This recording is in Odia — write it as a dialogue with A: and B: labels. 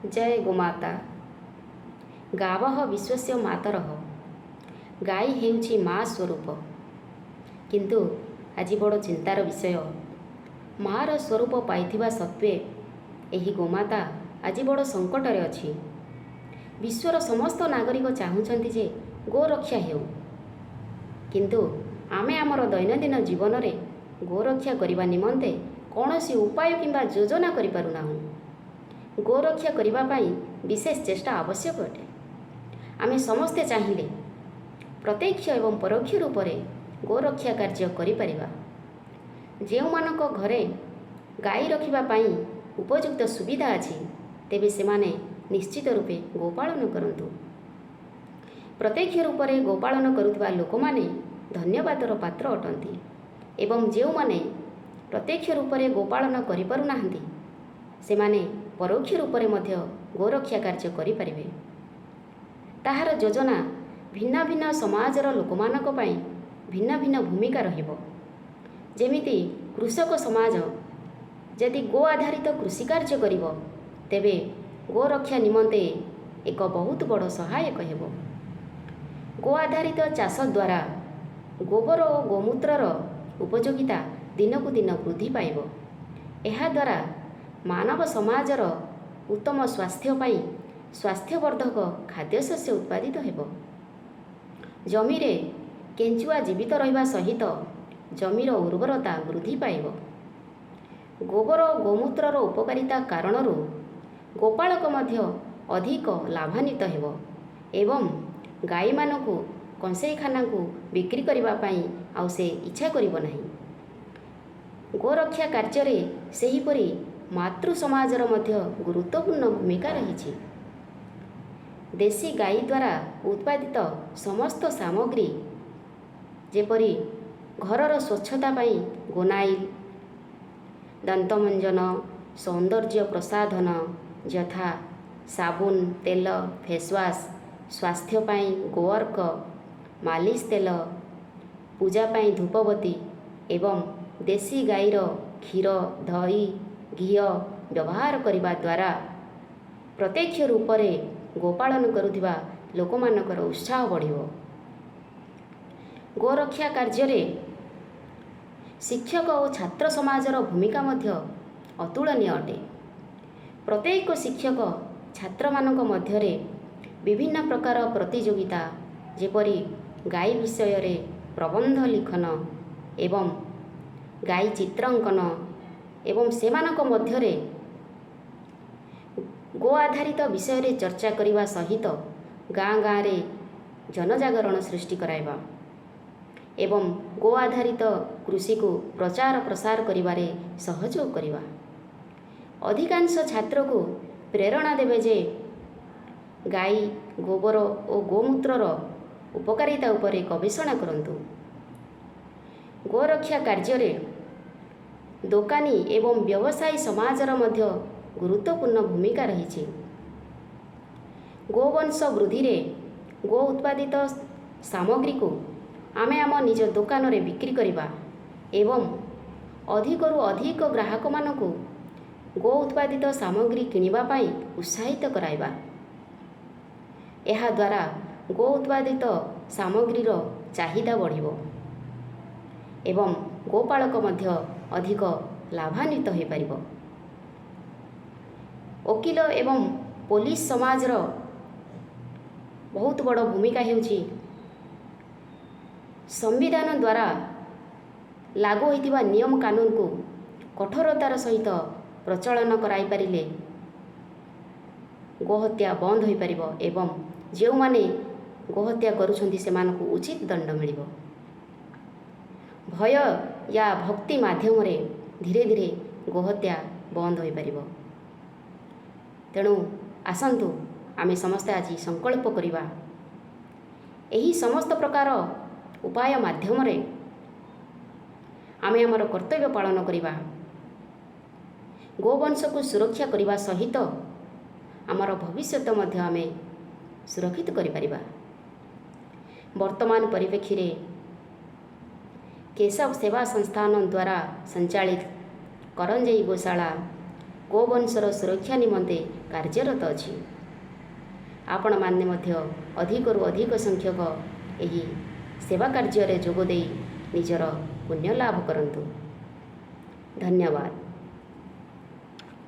A: ଜୟ ଗୋମାତା। ଗାବଃ ବିଶ୍ୱସ୍ୟ ମାତରଃ। ଗାଈ ହେଉଛି ମା ସ୍ୱରୂପ। କିନ୍ତୁ ଆଜି ବଡ଼ ଚିନ୍ତାର ବିଷୟ, ମାଆର ସ୍ୱରୂପ ପାଇଥିବା ସତ୍ତ୍ୱେ ଏହି ଗୋମାତା ଆଜି ବଡ଼ ସଙ୍କଟରେ ଅଛି। ବିଶ୍ୱର ସମସ୍ତ ନାଗରିକ ଚାହୁଁଛନ୍ତି ଯେ ଗୋରକ୍ଷା ହେଉ, କିନ୍ତୁ ଆମେ ଆମର ଦୈନନ୍ଦିନ ଜୀବନରେ ଗୋରକ୍ଷା କରିବା ନିମନ୍ତେ କୌଣସି ଉପାୟ କିମ୍ବା ଯୋଜନା କରିପାରୁନାହୁଁ। ଗୋରକ୍ଷା କରିବା ପାଇଁ ବିଶେଷ ଚେଷ୍ଟା ଆବଶ୍ୟକ ଅଟେ। ଆମେ ସମସ୍ତେ ଚାହିଁଲେ ପ୍ରତ୍ୟକ୍ଷ ଏବଂ ପରୋକ୍ଷ ରୂପରେ ଗୋରକ୍ଷା କାର୍ଯ୍ୟ କରିପାରିବା। ଯେଉଁମାନଙ୍କ ଘରେ ଗାଈ ରଖିବା ପାଇଁ ଉପଯୁକ୍ତ ସୁବିଧା ଅଛି, ତେବେ ସେମାନେ ନିଶ୍ଚିତ ରୂପେ ଗୋପାଳନ କରନ୍ତୁ। ପ୍ରତ୍ୟକ୍ଷ ରୂପରେ ଗୋପାଳନ କରୁଥିବା ଲୋକମାନେ ଧନ୍ୟବାଦର ପାତ୍ର ଅଟନ୍ତି ଏବଂ ଯେଉଁମାନେ ପ୍ରତ୍ୟକ୍ଷ ରୂପରେ ଗୋପାଳନ କରିପାରୁନାହାନ୍ତି, ସେମାନେ ପରୋକ୍ଷ ରୂପରେ ମଧ୍ୟ ଗୋରକ୍ଷା କାର୍ଯ୍ୟ କରିପାରିବେ। ତାହାର ଯୋଜନା ଭିନ୍ନ ଭିନ୍ନ ସମାଜର ଲୋକମାନଙ୍କ ପାଇଁ ଭିନ୍ନ ଭିନ୍ନ ଭୂମିକା ରହିବ। ଯେମିତି କୃଷକ ସମାଜ ଯଦି ଗୋ ଆଧାରିତ କୃଷି କାର୍ଯ୍ୟ କରିବ, ତେବେ ଗୋରକ୍ଷା ନିମନ୍ତେ ଏକ ବହୁତ ବଡ଼ ସହାୟକ ହେବ। ଗୋ ଆଧାରିତ ଚାଷ ଦ୍ୱାରା ଗୋବର ଓ ଗୋମୂତ୍ରର ଉପଯୋଗିତା ଦିନକୁ ଦିନ ବୃଦ୍ଧି ପାଇବ। ଏହାଦ୍ୱାରା ମାନବ ସମାଜର ଉତ୍ତମ ସ୍ୱାସ୍ଥ୍ୟ ପାଇଁ ସ୍ୱାସ୍ଥ୍ୟବର୍ଦ୍ଧକ ଖାଦ୍ୟଶସ୍ୟ ଉତ୍ପାଦିତ ହେବ। ଜମିରେ କେଞ୍ଚୁଆ ଜୀବିତ ରହିବା ସହିତ ଜମିର ଉର୍ବରତା ବୃଦ୍ଧି ପାଇବ। ଗୋବର ଓ ଗୋମୂତ୍ରର ଉପକାରିତା କାରଣରୁ ଗୋପାଳକ ମଧ୍ୟ ଅଧିକ ଲାଭାନ୍ୱିତ ହେବ ଏବଂ ଗାଈମାନଙ୍କୁ କଂସେଇଖାନାକୁ ବିକ୍ରି କରିବା ପାଇଁ ଆଉ ସେ ଇଚ୍ଛା କରିବ ନାହିଁ। ଗୋରକ୍ଷା କାର୍ଯ୍ୟରେ ସେହିପରି ମାତୃ ସମାଜର ମଧ୍ୟ ଗୁରୁତ୍ୱପୂର୍ଣ୍ଣ ଭୂମିକା ରହିଛି। ଦେଶୀ ଗାଈ ଦ୍ୱାରା ଉତ୍ପାଦିତ ସମସ୍ତ ସାମଗ୍ରୀ, ଯେପରି ଘରର ସ୍ୱଚ୍ଛତା ପାଇଁ ଗୋନାଇଲ, ଦନ୍ତମଞ୍ଜନ, ସୌନ୍ଦର୍ଯ୍ୟ ପ୍ରସାଧନ ଯଥା ସାବୁନ, ତେଲ, ଫେସୱାଶ୍, ସ୍ୱାସ୍ଥ୍ୟ ପାଇଁ ଗୋଅର୍କ, ମାଲିସ ତେଲ, ପୂଜା ପାଇଁ ଧୂପବତୀ ଏବଂ ଦେଶୀ ଗାଈର କ୍ଷୀର, ଦହି, ଘିଅ ବ୍ୟବହାର କରିବା ଦ୍ୱାରା ପ୍ରତ୍ୟକ୍ଷ ରୂପରେ ଗୋପାଳନ କରୁଥିବା ଲୋକମାନଙ୍କର ଉତ୍ସାହ ବଢ଼ିବ। ଗୋରକ୍ଷା କାର୍ଯ୍ୟରେ ଶିକ୍ଷକ ଓ ଛାତ୍ର ସମାଜର ଭୂମିକା ମଧ୍ୟ ଅତୁଳନୀୟ ଅଟେ। ପ୍ରତ୍ୟେକ ଶିକ୍ଷକ ଛାତ୍ରମାନଙ୍କ ମଧ୍ୟରେ ବିଭିନ୍ନ ପ୍ରକାର ପ୍ରତିଯୋଗିତା, ଯେପରି ଗାଈ ବିଷୟରେ ପ୍ରବନ୍ଧ ଲିଖନ ଏବଂ ଗାଈ ଚିତ୍ରାଙ୍କନ ଏବଂ ସେମାନଙ୍କ ମଧ୍ୟରେ ଗୋ ଆଧାରିତ ବିଷୟରେ ଚର୍ଚ୍ଚା କରିବା ସହିତ ଗାଁ ଗାଁରେ ଜନଜାଗରଣ ସୃଷ୍ଟି କରାଇବା ଏବଂ ଗୋ ଆଧାରିତ କୃଷିକୁ ପ୍ରଚାର ପ୍ରସାର କରିବାରେ ସହଯୋଗ କରିବା। ଅଧିକାଂଶ ଛାତ୍ରକୁ ପ୍ରେରଣା ଦେବେ ଯେ ଗାଈ ଗୋବର ଓ ଗୋମୂତ୍ରର ଉପକାରିତା ଉପରେ ଗବେଷଣା କରନ୍ତୁ। ଗୋରକ୍ଷା କାର୍ଯ୍ୟରେ ଦୋକାନୀ ଏବଂ ବ୍ୟବସାୟୀ ସମାଜର ମଧ୍ୟ ଗୁରୁତ୍ୱପୂର୍ଣ୍ଣ ଭୂମିକା ରହିଛି। ଗୋବଂଶ ବୃଦ୍ଧିରେ ଗୋ ଉତ୍ପାଦିତ ସାମଗ୍ରୀକୁ ଆମେ ଆମ ନିଜ ଦୋକାନରେ ବିକ୍ରି କରିବା ଏବଂ ଅଧିକରୁ ଅଧିକ ଗ୍ରାହକମାନଙ୍କୁ ଗୋ ଉତ୍ପାଦିତ ସାମଗ୍ରୀ କିଣିବା ପାଇଁ ଉତ୍ସାହିତ କରାଇବା। ଏହାଦ୍ୱାରା ଗୋ ଉତ୍ପାଦିତ ସାମଗ୍ରୀର ଚାହିଦା ବଢ଼ିବ ଏବଂ ଗୋପାଳକ ମଧ୍ୟ ଅଧିକ ଲାଭାନ୍ୱିତ ହୋଇପାରିବ। ଓକିଲ ଏବଂ ପୋଲିସ ସମାଜର ବହୁତ ବଡ଼ ଭୂମିକା ହେଉଛି ସମ୍ବିଧାନ ଦ୍ୱାରା ଲାଗୁ ହୋଇଥିବା ନିୟମ କାନୁନକୁ କଠୋରତାର ସହିତ ପ୍ରଚଳନ କରାଇପାରିଲେ ଗୋହତ୍ୟା ବନ୍ଦ ହୋଇପାରିବ ଏବଂ ଯେଉଁମାନେ ଗୋହତ୍ୟା କରୁଛନ୍ତି, ସେମାନଙ୍କୁ ଉଚିତ ଦଣ୍ଡ ମିଳିବ। ଭୟ ୟା ଭକ୍ତି ମାଧ୍ୟମରେ ଧୀରେ ଧୀରେ ଗୋହତ୍ୟା ବନ୍ଦ ହୋଇପାରିବ। ତେଣୁ ଆସନ୍ତୁ, ଆମେ ସମସ୍ତେ ଆଜି ସଂକଳ୍ପ କରିବା, ଏହି ସମସ୍ତ ପ୍ରକାର ଉପାୟ ମାଧ୍ୟମରେ ଆମେ ଆମର କର୍ତ୍ତବ୍ୟ ପାଳନ କରିବା। ଗୋବଂଶକୁ ସୁରକ୍ଷା କରିବା ସହିତ ଆମର ଭବିଷ୍ୟତ ମଧ୍ୟ ଆମେ ସୁରକ୍ଷିତ କରିପାରିବା। ବର୍ତ୍ତମାନ ପରିପ୍ରେକ୍ଷୀରେ କେଶବ ସେବା ସଂସ୍ଥାନ ଦ୍ୱାରା ସଞ୍ଚାଳିତ କରଞ୍ଜେଇ ଗୋଶାଳା ଗୋବଂଶର ସୁରକ୍ଷା ନିମନ୍ତେ କାର୍ଯ୍ୟରତ ଅଛି। ଆପଣମାନେ ମଧ୍ୟ ଅଧିକରୁ ଅଧିକ ସଂଖ୍ୟକ ଏହି ସେବା କାର୍ଯ୍ୟରେ ଯୋଗ ଦେଇ ନିଜର ପୁଣ୍ୟ ଲାଭ କରନ୍ତୁ। ଧନ୍ୟବାଦ।